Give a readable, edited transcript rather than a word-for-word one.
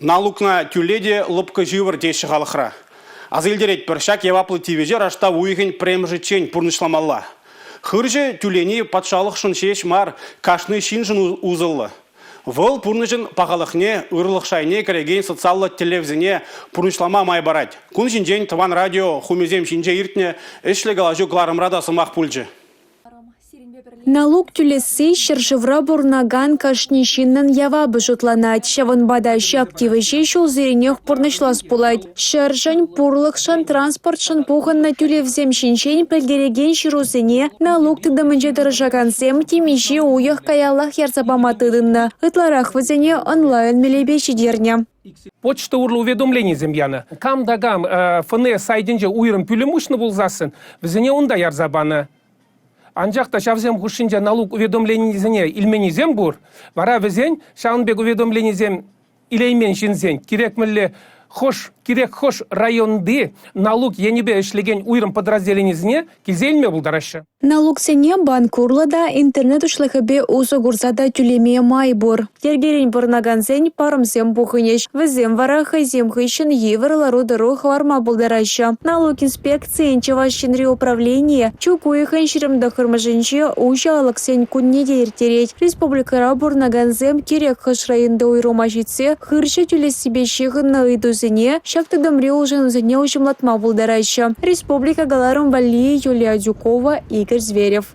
Налукна тӳле те лӑпкӑ ҫывӑр теҫҫӗ халӑхра. Аса илтеретпӗр, ҫак яваплӑ тивӗҫе раштав уйӑхӗн пӗрремӗшӗччен пурнӑҫламалла. Хырҫӑ тӳлени патшалӑхшӑн ҫеҫ мар, кашни ҫыншӑн усӑллӑ. Вӑл пурнӑҫӑн пахалӑхне, ырлӑх шайне кӗрекен социаллӑ тӗллевсене пурнӑҫлама май парать. Кун ҫинчен Тӑван радио хумӗсем ҫинче иртнӗ ӗҫлӗ калаҫу кӑларӑмра та сӑмах пулчӗ. Налук тӳлесси ҫӗршывра пурӑнакан кашни ҫыннӑн явапӗ шутланать. Ҫавӑнпа та ҫак тивӗҫе ҫулсеренех пурнӑҫлас пулать. Ҫӗршӗн, пурлӑхшӑн, транспортшӑн пухӑннӑ тӳлевсем ҫинчен пӗлтерекен ҫырусене налук тытӑмӗнче тӑрӑшакансем темиҫе уйӑх каяллах ярса пама тытӑннӑ. Ытларах вӗсене онлайн мелӗпе ҫитернӗ. Почта урлӑ уведомленисем янӑ. Кам та кам ФНС сайтӗнче уйрӑм пӳлӗм уҫнӑ пулсассӑн вӗсене унта ярса панӑ. Анчах та ҫавсем хушшинче налук уведомленийӗсене илменнисем пур. Вара вӗсен ҫавӑн пек уведомленисем илеймен ҫынсен кирек мӗнле хӑш кирек хӑш районти налук енӗпе ӗҫлекен уйрӑм подразделенисене килсе илме пултараҫҫӗ. Налуксене банк урлӑ та, интернет уҫлӑхӗпе усӑ курса та тӳлеме май пур. Йӗркерен пӑрӑнакансен парӑмсем пухӑнӗҫ. Вӗсем вара хӑйсем хыҫҫӑн йывӑр лару-тӑру хӑварма пултараҫҫӗ. Налук инспекцийӗн Чӑваш Енри управленийӗ чӳк уйӑхӗн 29-мӗшӗнче уҫӑ алӑксен кунне те ирттерет. Республикӑра пурӑнакансем кирек хӑш районти уйрӑма ҫитсе хырҫӑ тӳлессипе ҫыхӑннӑ ыйтусене, ҫак тытӑмри улшӑнусене уҫӑмлатма пултараҫҫӗ. Республика кӑларӑм валли Юлия Адюкова, Игорь Зверев.